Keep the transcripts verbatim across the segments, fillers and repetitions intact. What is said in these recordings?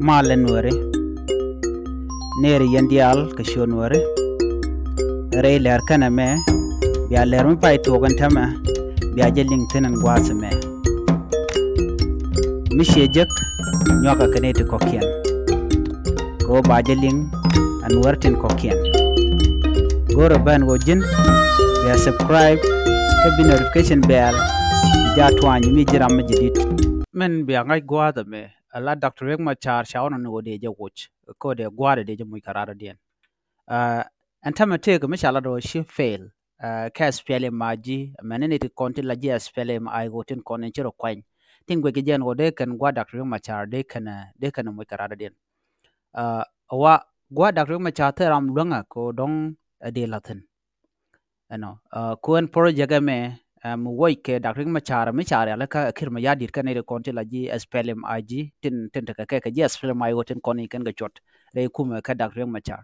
Mal ɛ Nuäri. Nɛɛri yɛn diaal kɛ ciöt Nuäri. Rɛy lɛr kɛnɛ mɛ bia lɛr mi pay tuɔɔk ɛn täämɛ bia jɛ liŋ thi̱n ɛn gua̱a̱th ɛmɛ. Mi ciɛ jek nyuakɛ kɛ nɛy ti kɔ̱kiɛn. Kɛ ɣöö ba jɛ liŋ ɛ Nuäär tin kɔ̱kiɛn. Go̱rɛ ben ɣöö ji̱n bia subscribe kä bi notification bell bi jaa tuany mi ji̱ ram mi jɛ di̱t. Min bia ŋa̱c gua̱a̱th ɛmɛ. Ala Doctor Riek Machar ca ɣɔn ni ɣöö dee jɛ woc kɛ ɣöö dee gua̱a̱r dee jɛ muc kɛ radɔdiɛn. Ɛn täämɛ tëëkɛ mi ca lat ɣöö ci fail kɛ SPLM IG, mɛn ni ti kɔn ti la ji̱ SPLM IG ɣöö tin kɔn in ci rɔ kuany. Tin guic kɛ jɛn ɣöö dee kɛn gua̱a̱r Doctor Riek Machar dee kɛn dee kɛn muc kɛ radɔdiɛn. Wa gua̱a̱r Doctor Riek Machar thil ram luäŋä kɛ ɣöö dɔ̱ŋ ɛ dee la̱thi̱n. Ɛnɔ, kuɛn project ɛmɛ mi wuɔc kɛ Doctor Riek Machar mi ca rialikä Kiir Mayardit kɛn nɛy ti kɔn ti la ji̱ SPLM IG tin tin tekɛ kɛ kɛ ji̱ SPLM IG ɣöö tin kɔn i̱ kɛn kɛ cuɔt rɛy kumɛ kɛ Doctor Riek Machar.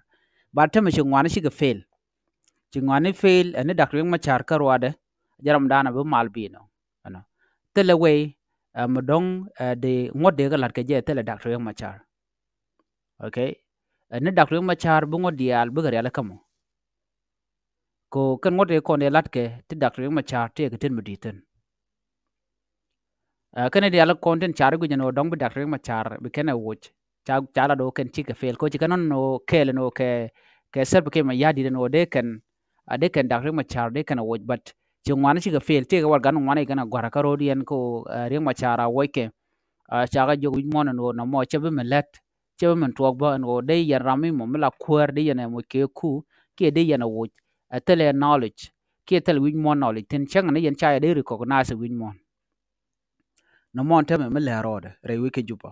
But täämɛ ci ŋuani cikɛ fail. Ci ŋuani fail ɛn ni Doctor Riek Machar kä ruaadɛ jɛ ramdan a bi mal bi̱i̱ nɔ. Ɛnɔ, thilɛ wei mi dɔ̱ŋ di ŋuɔ̱t dee kɛ la̱t kɛ jɛ thilɛ Doctor Riek Machar. Okay. Ɛn ni Doctor Riek Machar bi ŋuɔ̱t diaal bikɛ rialikä mɔ. Ko kɛn ŋuɔ̱t dee kɔn dee la̱tkɛ ti Doctor Riek Machar tëëkɛ tin mi di̱i̱t thi̱n. Kɛn diaal kɔn tin car i̱ guic ɛn ɣöö dɔ̱ŋ bi Doctor Riek Machar bi kɛn ɛ woc. Ca ca lat ɣöö kɛn cikɛ fail ko ci kɛn nɔn ɣöö kɛɛl ɛn ɣöö kɛ kɛ Salva Kiir Mayardit ɛn ɣöö dee kɛn a dee kɛn Doctor Riek Machar dee kɛn ɛ woc, but ci ŋuani cikɛ fail tëëkɛ warɛgak ŋuani kɛn a gua̱r kä ro̱o̱diɛn ko Riek Machar a woc kɛ. Ca kɛ jiök wi̱c muɔ̱ɔ̱n ɛn ɣöö nɔmɔ cɛ bi mi lät cɛ bi min tuɔɔk bä ɛn ɣöö dee yɛn ram mi mɔ mi la kuäär dee yɛn ɛ moc kɛ ku kiɛ dee yɛn ɛ woc ɛ thilɛ knowledge kiɛ thilɛ wi̱c muɔ̱ɔ̱n knowledge thi̱n cäŋ ni yɛn ca yɛ dee recognize wi̱c muɔ̱ɔ̱n. Nɔmɔ ɛn täämɛ mi lɛr rɔɔdɛ rɛy wec kä Juba.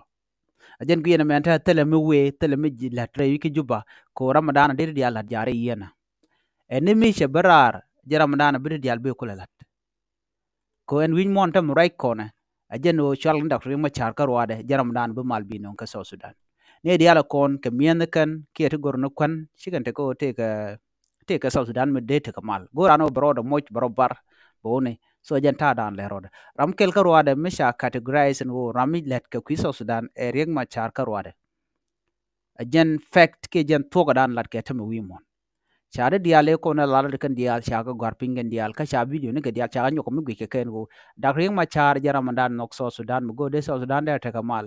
A jɛn guiɛn ɛmɛ ɛn täämɛ thilɛ mi wee thilɛ mi ji̱ la̱t rɛy wec kä Juba. Ko ramdan a dee ti diaal la̱t ja̱a̱r i̱ yiɛn ɛ ɛn ni mi cɛ bi raar jɛ ramdan a bi ti diaal bi kulɛ la̱t. Ko ɛn wi̱c muɔ̱ɔ̱n täämɛ ruac kɔnɛ a jɛn ɣöö cual ni Doctor Riek Machar kä ruaadɛ jɛ ramdan bi mal bi̱i̱ nööŋ kä South Sudan. Ni diaal kɔn kɛ mi̱enh kɛn kiɛ ti gör ni kuän cikɛn tekɛ ɣöö tëëkɛ tëëkɛ South Sudan mi dee tekɛ mal go̱o̱r an ɣöö bɛ rɔɔdɛ moc bɛ rɔ bar bɛ wuni. So jɛn ta̱a̱dan lɛ rɔɔdɛ ram kɛl kä ruaadɛ mi ca categorize ɛn ɣöö ram mi lät kɛ kui̱ South Sudan ɛ Riek Machar kä ruaadɛ. Ɛ jɛn fact kiɛ jɛn thuɔ̱kdan lat kɛ täämɛ wi̱i̱ muɔ̱ɔ̱n. Ca di diaal ëë kɔn ɛ lat kɛn diaal ca kɛ gɔ̱a̱r piny kɛn diaal kä ca video ni kɛ diaal ca kɛ nyɔk mi guic kɛ kɛn ɣöö Doctor Riek Machar jɛ ramdan nhɔk South Sudan mi go̱o̱r dee South Sudan dee tekɛ mal.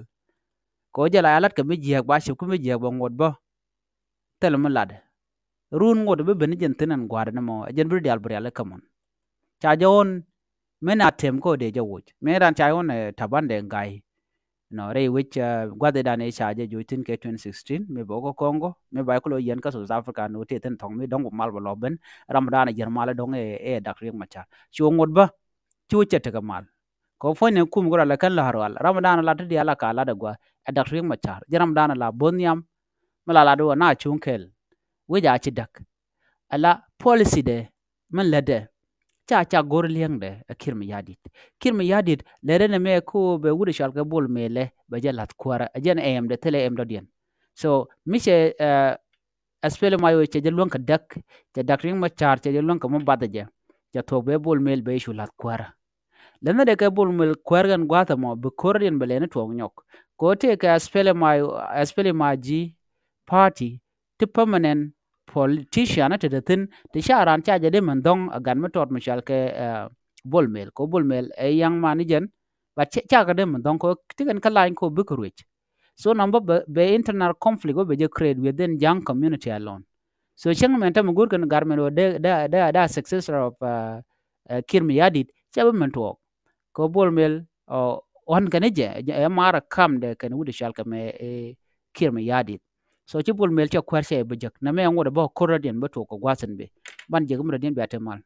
Kɛ ɣöö jɛ la ya lat kɛ mi jiääk ba cɛ ku mi jiääk bɛ ŋuɔ̱t bä. Thilɛ mi latdɛ run ŋot bi ben ni jɛn thi̱n ɛn gua̱a̱r ɛn ɛmɔ ɛ jɛn bi ri diaal bi rial ikä mɔn. Ca jɛ ɣɔn mi na tɛm kä ɣöö dee jɛ woc mi ran ca jɛ ɣɔn ɛ Taban Deng Gai. Nɔ rɛy wec gua̱thidan ëë ca jɛ joc thi̱n kɛ twenty sixteen mi bɛ wä kä Congo mi ba jɛ kulɛ yɛn kä South Africa ni wä tëë thi̱n thɔŋ mi dɔ̱ŋ ku mal bɛ lɔ ben. Ramdan ɛ jiɛr mal ɛ dɔ̱ŋ ɛ ɛ Doctor Riek Machar ci wä ŋot bä. Ci wä cɛ tekɛ mal. Kɛ puɔ̱ny ni kum kɛ rɔ lɛ kɛn la rual ramdan la ti diaal la ka lat ɛ gua ɛ Doctor Riek Machar jɛ ramdan la bo̱th nhiam. Mi la lat wä na cuŋ kɛl. Wec a ci däk. Ala policy dɛ min lätdɛ ca ca go̱r li̱eŋdɛ ɛ Kiir Mayardit. Kiir Mayardit lätdɛ nɛ mɛ ko bɛ wut ɛ cɔal kɛ Bol Mel ɛ bɛ jɛ la̱th kuäärä ɛ jɛn ɛmdɛ thilɛ ɛm dɔ̱diɛn. So mi cɛ ɛ SPLM IO cɛ jɛ luäŋ kɛ däk cɛ Doctor Riek Machar cɛ jɛ luäŋ kɛ mi bath ɛ jɛ. Cɛ thuɔ̱k bɛ Bol Mel bɛ cu la̱th kuäärä. Lɛn ni dee kɛ Bol Mel kuäär kɛn gua̱a̱th ɛmɔ bi ko̱rdiɛn bɛ lɛn ni tuɔɔk nyɔk. Kɛ ɣöö tëëkɛ SPLM IG party ti permanent politician te te thi̱n ti ca raan ca jɛ dee min dhɔ̱ŋ a gat mi tɔɔt mi cɔal kɛ Bol Mel kɛ Bol Mel ɛ young man ni jɛn. But ca kɛ dee min dhɔ̱ŋ kɛ ti kɛn kä lany kɛ bikɛ ruec. So number bɛ internal conflict wä bɛ jɛ create within Jaŋ community alone. So cäŋ mɛn tämɛ go̱o̱r kɛn gat mɛn wä dee dee dee successor of Kiir Mayardit cɛ bä min tuɔɔk. Kɛ Bol Mel ɣän kɛn jɛ ɛ mar kam dɛ kɛn wut cɔal kɛ mɛ Kiir Mayardit. So ci Bol Mel cɛ kuɛr cɛ bä jek nɛ mɛ ŋot bä ko̱r rɔ̱diɛn bä tuɔk kɛ gua̱thin bi ban jek mi rɔ̱diɛn bia te mal.